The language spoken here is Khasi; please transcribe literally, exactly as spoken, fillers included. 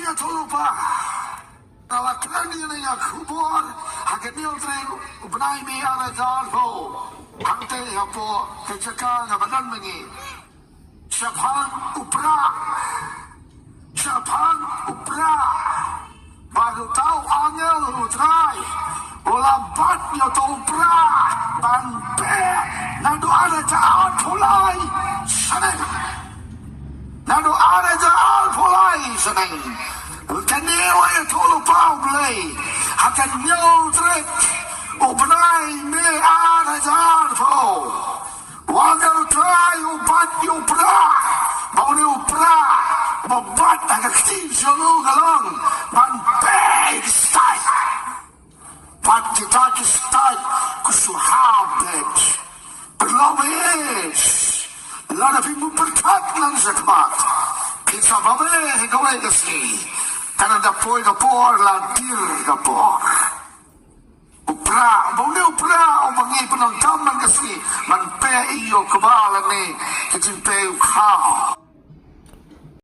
Ïathuhlypa, nga la kren ïa kane ka khubor ha ka hynñiew tarik u bnai May ar hajar arphew. Hangta hapoh ka jaka nga ba don mynne. Shaphang u Prah, shaphang u Prah, ba uta u angel u Trai u la bat ïa uta u Prah ban peh naduh ar hajar arphew lai snem. Naduh ar hajar arphew lai snem. Kane u ïathuhlypa u Blei ha ka hynñiew tarik u bnai May ar hajar arphew. U angel u Trai u bat ïa u Prah, ba une u Prah uba bat ha ka kti jong u ka long ban peh ïa ki stait. Bad kita ki stait ki shu hap beit. Pynlong beit. Lada phi mut pyrkhat lang shakhmat, phin sa bam beit ha kawei ka sngi. Ka dang da poi ka por, la dier ka por. U Prah, ba une u Prah uba ngi pyndonkam man ka sngi ban peh ïa u kba lane ka jingpeh u khaw.